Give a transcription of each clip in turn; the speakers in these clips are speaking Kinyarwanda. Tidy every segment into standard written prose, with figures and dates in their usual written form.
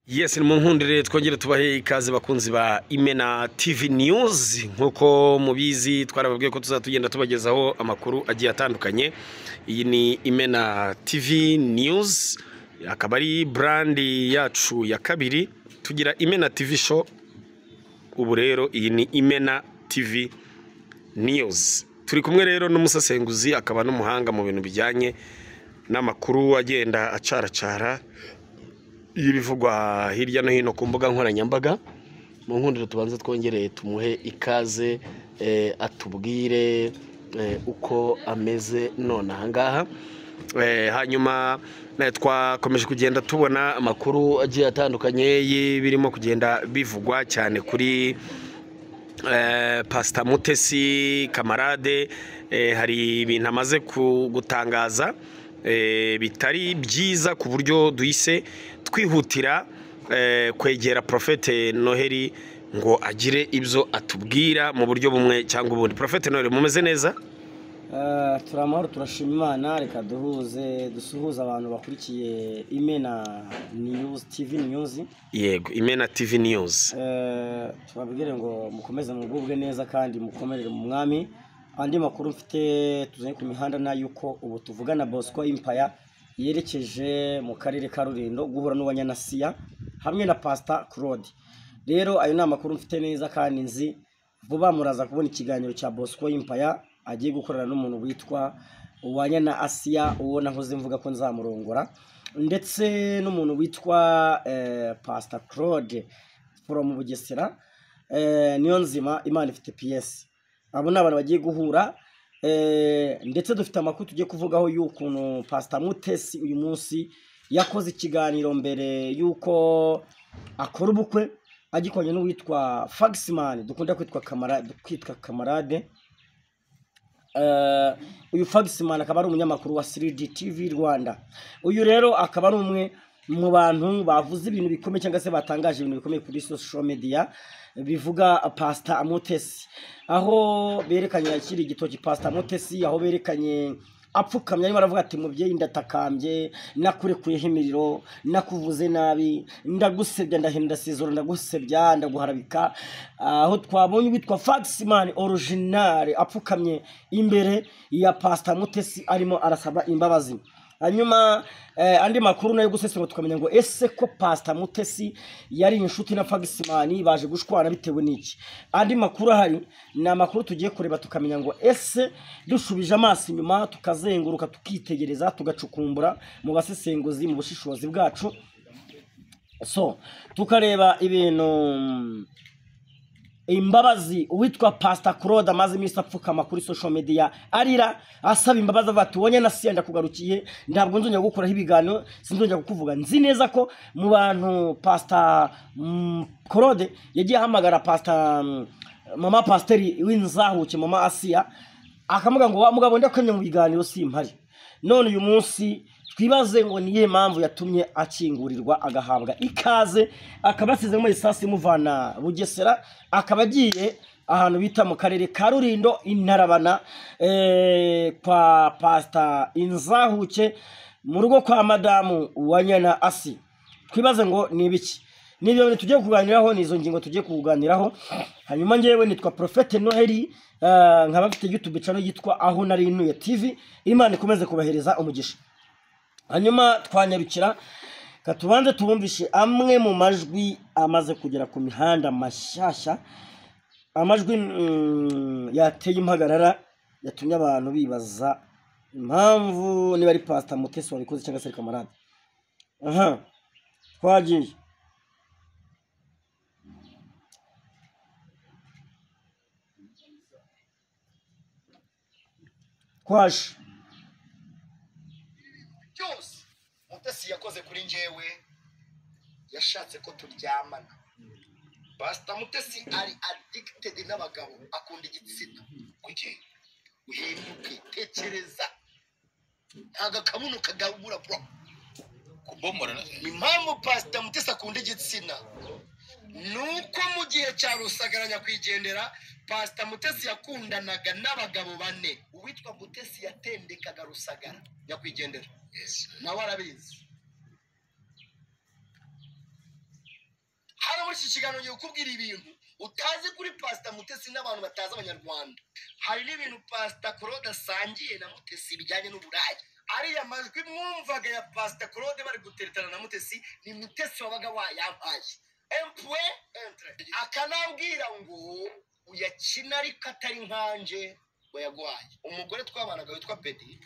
Yes, ni mu nkundire twongere tubahe ikaze bakunzi ba Imena TV News. Nkuko mubizi twarababwiye ko tuzatugenda tubagezaho amakuru agiye atandukanye. Iyi ni Imena TV News, akaba ari brand yacu ya kabiri. Tugira Imena TV Show, ubu rero iyi ni Imena TV News. Turi kumwe rero n'umusesenguzi akaba n'umuhanga mu bintu bijyanye n'amakuru agenda acaracara y'ibivugwa hirya no hino ku mbuga nkoranyambaga. Mu nkundiro tubanze twongereye tumuhe ikaze, atubwire uko ameze none ahangaha. Hanyuma twakomeje kugenda tubona amakuru agiye atandukanye y'ibirimo kugenda bivugwa cyane kuri Pastor Mutesi Kamarade. Hari ibintu amaze gutangaza bitari byiza ku buryo duhise twihutira kwegera Prophète Noheli ngo agire ibyo atubwira mu buryo bumwe cyangwa ubundi. Prophète Noheli, mumeze neza? Turamahoro, turashima Imana. Reka duhuze dusuhuze abantu bakurikiye Imena News TV News. Yego, Imena TV News. Tubabwire ngo mukomeze mugubwe neza kandi mukomerere mu mwami. Andi makuru mfite tuzanye ku mihanda na yuko ubu tuvugana Bosco Empire yerekeje mu karere ka Rulindo guhura n'uwanyanasiya hamwe na Pastor Claude. Rero ayo ni amakuru mfite neza kandi nzi vuba muraza kubona ikiganiro cya Bosco Empire agiye gukorana n'umuntu witwa Uwanyana Asiya, uwo nahoze mvuga ko nzamurongora, ndetse n'umuntu witwa Pastor Claude from Bugesera, niyo nzima Imana ifite PS. Abo ni abantu bagiye guhura, ndetse dufite amakuru tugiye kuvugaho y'ukuntu Pastor Mutesi uyu munsi yakoze ikiganiro mbere y'uko akora ubukwe agikoranye n'uwitwa Faxman dukunda kwitwa Kamarade. Uyu Faxman akaba ari umunyamakuru wa 3D TV Rwanda. Uyu rero akaba ari umwe mu bantu bavuze ibintu bikomeye cyangwa se batangaje ibintu bikomeye kuri social media bivuga Pastor Mutesi, aho berekanye akiri igitoki Pastor Mutesi, aho berekanye apfukamye arimo aravuga ati mubyeyi ndatakambye, nakurekuyeho imiriro, nakuvuze nabi, ndagusebya, ndahenda sizoro, ndagusebya, ndaguharabika. Aho twabonye witwa Faxman original apfukamye imbere ya Pastor Mutesi arimo arasaba imbabazi. Hanyuma andi makuru nayo gusesengura tukamenya ngo ese ko Pastor Mutesi yari inshuti na Faxman baje gushwana bitewe n'iki. Andi makuru ahari ni amakuru tugiye kureba tukamenya ngo ese dushubije amaso inyuma tukazenguruka tukitegereza tugacukumbura mu basesenguzi mu bushishozi bwacu, so tukareba ibintu imbabazi uwitwa Pastor Claude amaze iminsi apfukama kuri social media arira asaba imbabazi avuga ati wonye nasiya ndakugarukiye, ntabwo nzongera gukoraho ibiganiro, sinzongera kukuvuga. Nzi neza ko mu bantu Pastor Claude yagiye ahamagara Pastor mama Pasteri w'inzahuke mama Asiya akamuga ngo wa mugabo ndakwemye mu biganiro simpari. None uyu munsi twibaze ngo niye mpamvu yatumye akingurirwa agahabwa ikaze, akaba asizemo isasi imuvana Bugesera, akaba agiye ahantu bita mu karere ka Rulindo intarabana kwa Pastor Inzahuke mu rugo kwa madamu Uwanyana Asi. Twibaze ngo ni ibiki? Nibyo bintu tugiye kuganiraho, nizo ngingo tugiye kuganiraho. Hanyuma ngewe nitwa Prophète Noheli, nkaba mfite YouTube channel yitwa Aho Nari Ntuye TV. Imana ikomeze kubahereza umugisha. Hanyuma twanyarukira katubanze tubumvishe amwe mu majwi amaze kugera ku mihanda mashyashya, amajwi yateye impagarara yatumye abantu bibaza impamvu niba ari Pastor Mutesi wabikoze cyangwa se Kamarade. Aha twagiye. Kwaje byose Mutesi yakoze kuri njyewe, yashatse ko turyamana. Pastor Mutesi ari addicted n'abagabo, akunda igitsina. Kuki uhinduke, tekereza ntago akabuno kagabura bro kubomora. Impamvu Pastor Mutesi akunda igitsina nuko mu gihe cya Rusagara nyakwigendera Pastor Mutesi yakundanaga n'abagabo bane. Uwitwa Mutesi yatendekaga Rusagara nyakwigendera, nawe arabizi. Iki kiganiro ngiye kukubwira ibintu utazi kuri Pasita Mutesi n'abantu batazi Abanyarwanda. Hari n'ibintu Pasita Claude asangiye na Mutesi bijyanye n'uburaya. Ariya majwi mwumvaga ya Pasita Claude bari guteretana na Mutesi, ni Mutesi wabaga wayampaye empwe entre, akanambwira ngo uyakina ariko atari nkanje wayaguhaye. Umugore twabanaga witwa Pedi.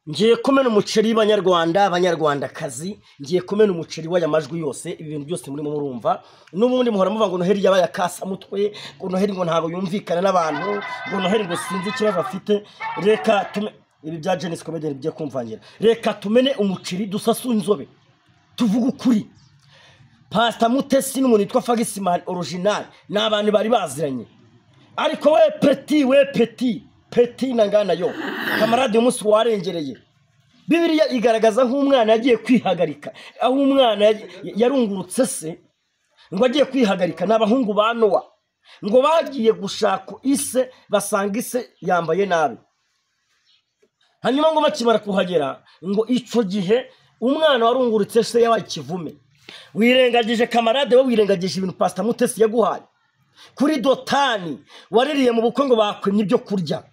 Ngiye kumena umuceri w'Abanyarwanda, Abanyarwandakazi, ngiye kumena umuceri w'aya majwi yose. Ibi bintu byose murimo murumva, n'ubundi muhora muvuga ngo Noheli yabaye akasamutwe, ngo Noheli ngo ntabwo yumvikana n'abantu, ngo Noheli ngo sinzi ikibazo afite. Reka tume ibi bya Genesis Comedy bigiye kumvangira. Reka tumene umuceri, dusasu inzobe, tuvuge ukuri. Pastor Mutesi n'umuntu witwa Fagisimani original ni abantu bari baziranye, ariko we petit, we petit petit nangana yo kamarade, uyu munsi warengereye. Bibiliya igaragaza nk'umwana yagiye kwihagarika, aho umwana yarungurutse se ngo agiye kwihagarika. Ni abahungu ba Nowa ngo bagiye gushaka ise, basanga ise yambaye nabi. Hanyuma ngo bakimara kuhagera, ngo icyo gihe umwana warungurutse se yabaye ikivume. Wirengagije kamarade, we wirengagije ibintu Pastor Mutesi yaguhaye kuri Dotani, waririye mu bukwe ngo bakwimye ibyo kurya.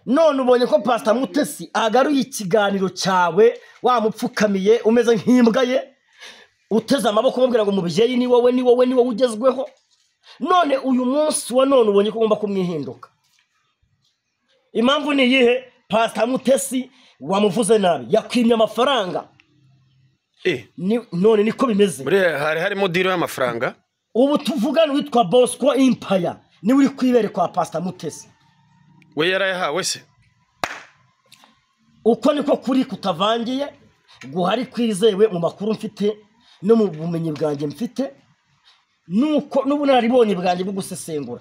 None ubonye ko Pastor Mutesi agaruye ikiganiro cyawe, wamupfukamiye umeze nk'imbwa ye, uteze amaboko umubwira ngo mubyeyi ni wowe, ni wowe, ni wowe ugezweho. None uyu munsi wa none ubonye ko ugomba kumwihinduka. Impamvu ni iyihe? Pastor Mutesi wamuvuze nabi, yakwimye amafaranga. None niko bimeze. Buriya hari harimo deal y'amafaranga. Ubu tuvugana witwa Bosco Empire niwe uri kwibere kwa Pastor Mutesi. We yarayahawe se? Uko niko kuri kutavangiye guhari kwizewe mu makuru mfite no mu bumenyi bwanjye mfite, nuko n'ubunararibonye bwanjye bwo gusesengura.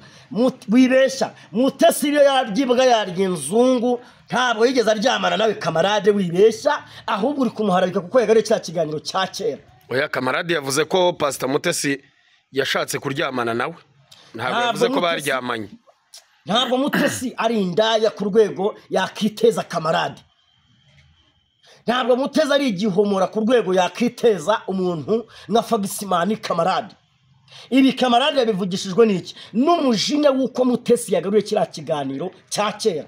Wibeshya Mutesi iyo yaryibwa yarya inzungu, ntabwo yigeze aryamana nawe kamarade, wibeshya, ahubwo uri kumuharabika kuko yagaruye cya kiganiro cya kera. Oya, kamarade yavuze ko Pastor Mutesi yashatse kuryamana nawe, ntabwo yavuze ko baryamanye. Ntabwo Mutesi ari indaya ku rwego yakiteza kamarade, ntabwo Mutesi ari igihomora ku rwego yakiteza umuntu nka Fagisimani kamarade. Ibi kamarade yabivugishijwe n'iki? N'umujinya w'uko Mutesi yagaruye kiriya kiganiro cya kera,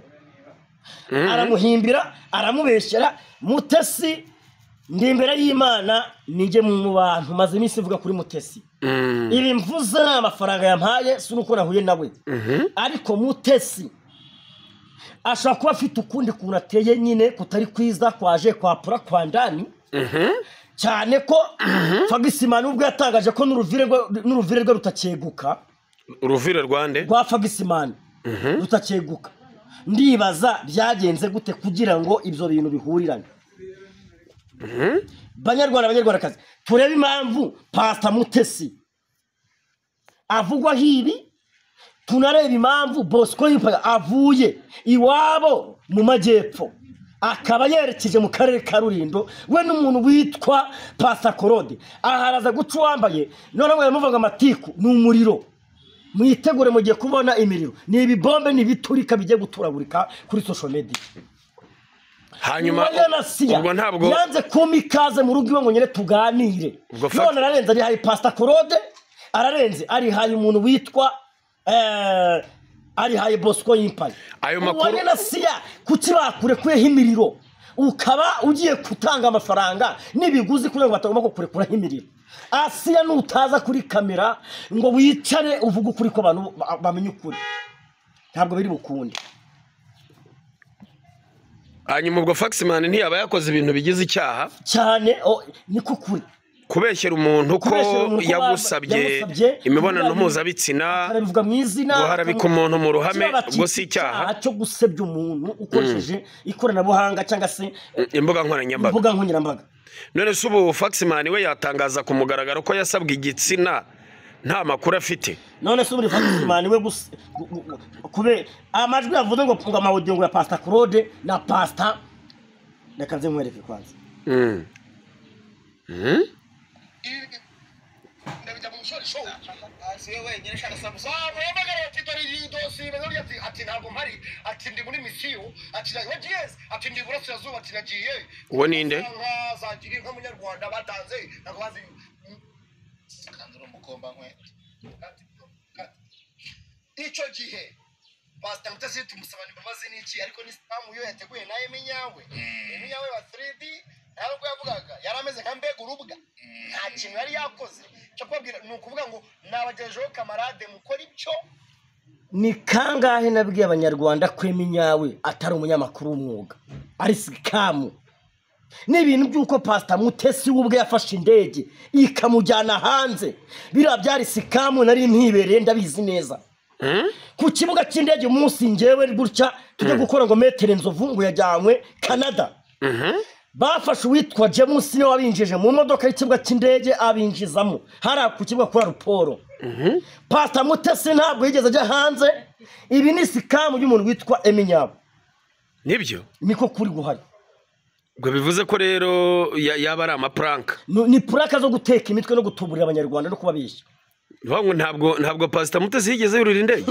aramuhimbira, aramubeshyera. Mutesi ndi imbere y'Imana, nijye mu bantu maze iminsi mvuga kuri Mutesi. Ibi mvuze nta mafaranga yampaye, si nuko nahuye nawe, ariko Mutesi ashobora kuba afite ukundi kuntu ateye nyine kutari kwiza, kwaje kwa pura kwa ndani, cyane ko Fagisimani ubwo yatangaje ko n'uruvire rwe rutakeguka. Uruvire rwande? Rwa Fagisimani rutakeguka. Ndibaza byagenze gute kugira ngo ibyo bintu bihurirane. Banyarwanda, Banyarwandakazi, turebe impamvu Pastor Mutesi avugwaho ibi, tunareba impamvu Bosco Empire avuye iwabo mu majyepfo akaba yerekeje mu karere ka Rulindo, we n'umuntu witwa Pastor Claude. Aha araza guca uwambaye, none ngo yamuvuga amatiku ni umuriro. Mwitegure mugiye kubona imiriro, ni ibibombe, ni ibiturika bigiye guturagurika kuri social media. Hanyuma ubwo ntabwo yanze kumpa ikaze mu rugo iwe ngo nyine tuganire. None ararenze arihaye Pastor Claude, ararenze arihaye umuntu witwa arihaye Bosco Empire. Ayo makuru Siya kuki bakurekuyeho imiriro, ukaba ugiye gutanga amafaranga n'ibiguzi kugira ngo batagomba kukurekuraho imiriro? Asiya nutaza kuri kamera ngo wicare uvuge ukuri ko abantu bamenye ukuri, ntabwo biri bukunde. Hanyuma ubwo Faxman ntiyaba yakoze ibintu bigize icyaha cyane? Niko kuri. Kubeshyera umuntu ko yagusabye imibonano mpuzabitsina, arabivuga mu izina, guharabika umuntu mu ruhame, ubwo si icyaha cyo gusebya umuntu ukoresheje ikoranabuhanga cyangwa se imbuga nkoranyambaga. None se ubu Faxman we yatangaza ku mugaragaro ko yasabwe igitsina nta makuru afite? None se ubu Faxman we kube amajwi yavuze ngo ngo amaudio ngo ya Pastor Claude na Pastor, reka nze nkwereke kwanza. Uwo ninde? Uri umukombankweto. Icyo gihe Pastor Mutesi tumusaba imbabazi n'iki, ariko ni scam yo yateguye na Eminyawe. Eminyawe wa 3D ntabwo yavugaga, yari ameze nka mbega urubwa, nta kintu yari yakoze cyo kubabwira. Ni ukuvuga ngo nabagejejeho kamarade mukora ibyo. Ni kangahe nabwiye Abanyarwanda ko Eminyawe atari umunyamakuru w'umwuga, ari scam? Ni ibintu by'uko Pastor Mutesi we ubwe yafashe indege ikamujyana hanze, biriya byari scam, nari mpibereye, ndabizi neza. Ku kibuga cy'indege umunsi ngewe gutya tujya gukora ngo Maître Nzovu ngo yajyanywe Canada, bafashe uwitwa James, niwe wabinjije mu modoka y'ikibuga cy'indege, abinjizamo hariya ku kibuga kuri aéroport. Pastor Mutesi ntabwo yigeze ajya hanze. Ibi ni scam y'umuntu witwa Eminyabo. Nibyo. Niko kuri guhari. Ubwo bivuze ko rero yaba ari amaprank? Ni prank zo guteka imitwe no gutuburira Abanyarwanda no kubabeshya. Bivuga ngo ntabwo Pastor Mutesi yigeze yurira indege.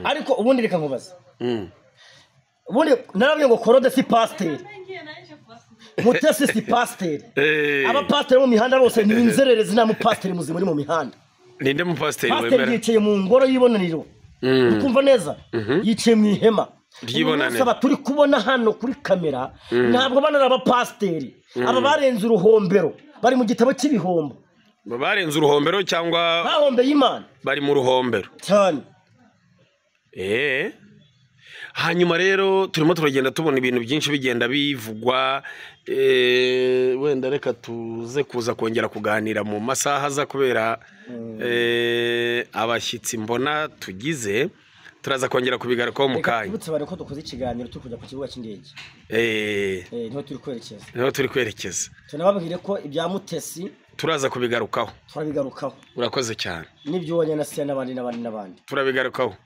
Ariko ubundi reka nkubaze, ubundi narabwiye ngo Korode si pasiteri, Mutesi si pasiteri. Abapasiteri bo mu mihanda bose ni inzererezi, nta mupasiteri muzima uri mu mihanda. Ninde mupasiteri Pasiteri wemera? yicaye mu ngoro y'ibonaniro. Ukumva neza, yicaye mu ihema Ry'ibonaniro. Uyu munsi aba turi kubona hano kuri kamera ntabwo bano ari abapasiteri. Aba barenze uruhombero, bari mu gitabo cy'ibihombo. Barenze uruhombero cyangwa Bahombeye Imana. Bari mu ruhombero. Cyane. Hanyuma rero turimo turagenda tubona ibintu byinshi bigenda bivugwa. Wenda reka tuze kuza kongera kuganira mu masaha aza, kubera abashyitsi mbona tugize, turaza kongera kubigarukaho mu Reka kanya. twibutse abantu ko dukoze ikiganiro turi kujya ku kibuga cy'indege. Niho turi kwerekeza. Niho turi kwerekeza. Tunababwire ko ibya Mutesi turaza kubigarukaho. Turabigarukaho. Urakoze cyane. N'ibyo na Siya n'abandi n'abandi n'abandi. Turabigarukaho.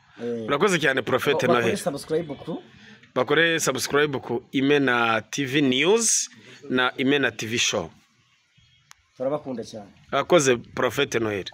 Urakoze cyane, Prophète Bakore Noheli. subscribe ku Bakore subscribe ku Imena TV News na Imena TV Show. Turabakunda cyane. Urakoze, Prophète Noheli.